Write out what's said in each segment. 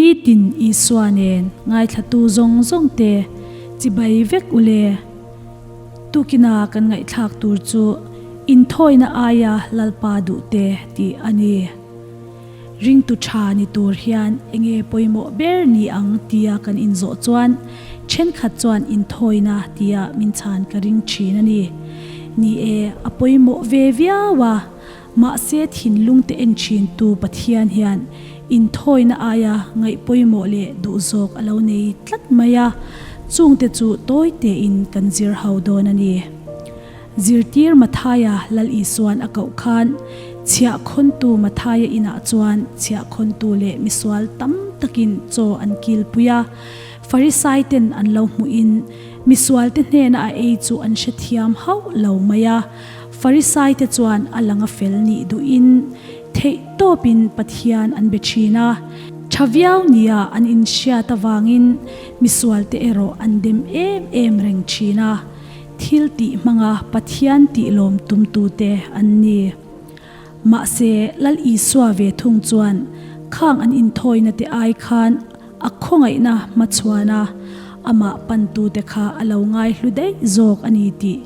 Nitin Isua nen ngaithlatu zawng zawng te chibai vek u le. Tukina kan ngaihthlak tur chu inthawina aia Lalpa duh te tih a ni. Ringtu tha ni tur hian enge pawimawh ber ni ang tia kan inzawh chuan thenkhat chuan inthawina tia min chhan ka ring thin a ni. Ni e, a pawimawh ve viau a, mahse thinlung te en thin tu Pathian hian inthawina aia ngaih pawimawh leh duh zawk a lo nei tlat mai a, chungte chu tawi tein kan zir ho dawn a ni. Zirtir Mathaia Lal Isuan a koh khan, chhiahkhawntu Mathaia inah chuan chhiahkhawntu leh misual tam takin chaw an kilpui a. Farisaiten an lo hmuhin misualte hnena a ei chu an hrethiam hauh lo mai a. Farisaite chuan a langa fel nih duhin theihtawpin Pathian an be thin a. Tha viau nia an inhriat avangin misualte erawh an dem em em reng thin a. Thil tih hmanga Pathian tih lawm tumtute an ni. Mahse, Lal Isua ve thung chuan khang an inthawina te ai khan a khawngaihna hmachhuana amah pantute kha a lo ngai hlu daih zawk a ni tih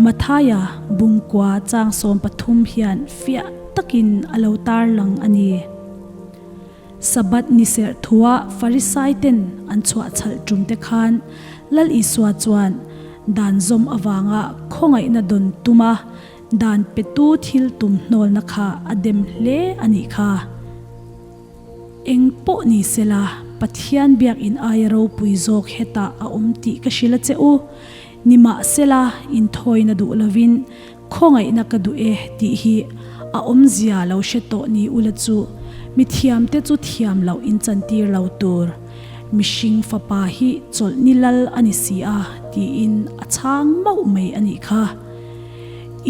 Mathaia bungkua chang 13 hian fiah takin a lo tarlang a ni. Sabbath ni serh thua Farisaiten an chhuah chhalh tum te khan Lal Isua chuan dan zawm avanga khawngaihna dawn tuma dan petu thil tum hnawlna kha a dem hle a nih kha. Eng pawh ni sela, Pathian biakinn aia ropui zawk hetah a awm tih ka hrilh a che u. Nimahsela, inthawina duh lovin Khawngaihna ka duh e tih hi a awmzia lo hre tawh ni ula chu mithiamte chu thiam loh in chantir lo tur. Mihring fapa hi chawlh ni lal a ni si a tiin a chhang mauh mai a nih kha.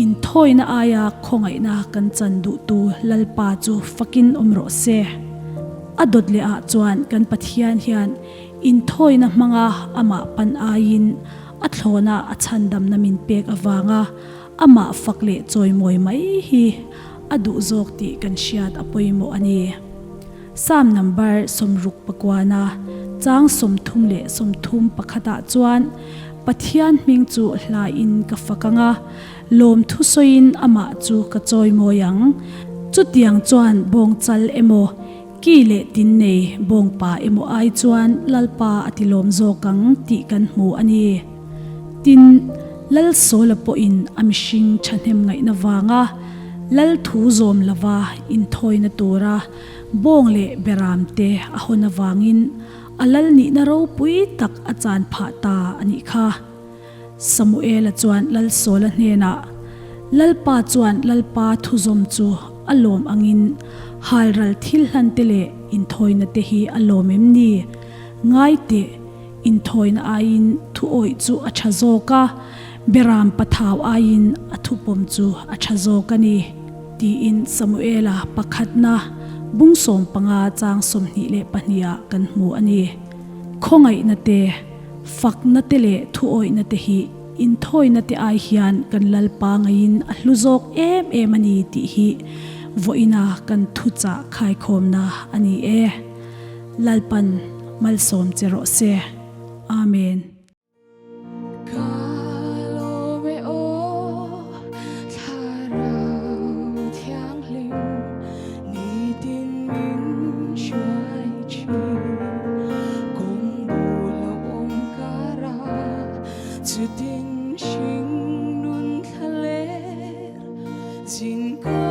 Inthawina aia khawngaihna kan chan duhtu Lalpa chu fakin awm rawh se. A dawt leh ah chuan kan Pathian hian inthawina hmanga amah pan aiin A thlawna a chhandamna min pek avanga amah fak leh chawimawi mai hi a duh zawk tih kan hriat a pawimawh a ni. Psalm number 60 pakuana chang 30 31 ah chuan Pathian hming chu hlain ka fak ang a, lawmthu sawiin amah chu ka chawimawi ang. Chutiang chuan bawngchal emaw Ki leh tin nei bawngpa emaw ai chuan Lalpa a ti lawm zawk ang tih kan hmu a ni. Tin, Lal Sawla pawhin a mihring thahnem ngaihna vanga Lal thu zawm lova inthawina tura bawng leh beram te a hawn avangin a Lal nihna ropui tak a chan phah ta a nih kha. Samuela chuan Lal Sawla hnenah, Lalpa chuan Lalpa thuzawm chu a lawm angin halral thil hlan te leh inthawina te hi a lawm em ni? Ngai teh, inthawina aiin thu awih chu a tha zawk a, beram pathau aiin a thupawm chu a tha zawk a ni, tiin Samuela pakhatna bung 15 chang 22 ah kan hmu a ni. Khawngaihna te. Fakna te leh thuawihna te hi inthawina te ai hian kan Lalpa ngaiin a hlu zawk em em a ni tih hi vawiina kan thuchah khaikhawmna a ni e. Lalpan malsawm che rawh se. Amen. Ka lawm e aw Thlarau Thianghlim nitin min hruai thin. Kawng bul a awm kar a, chutin hring nun thla ler zin ka.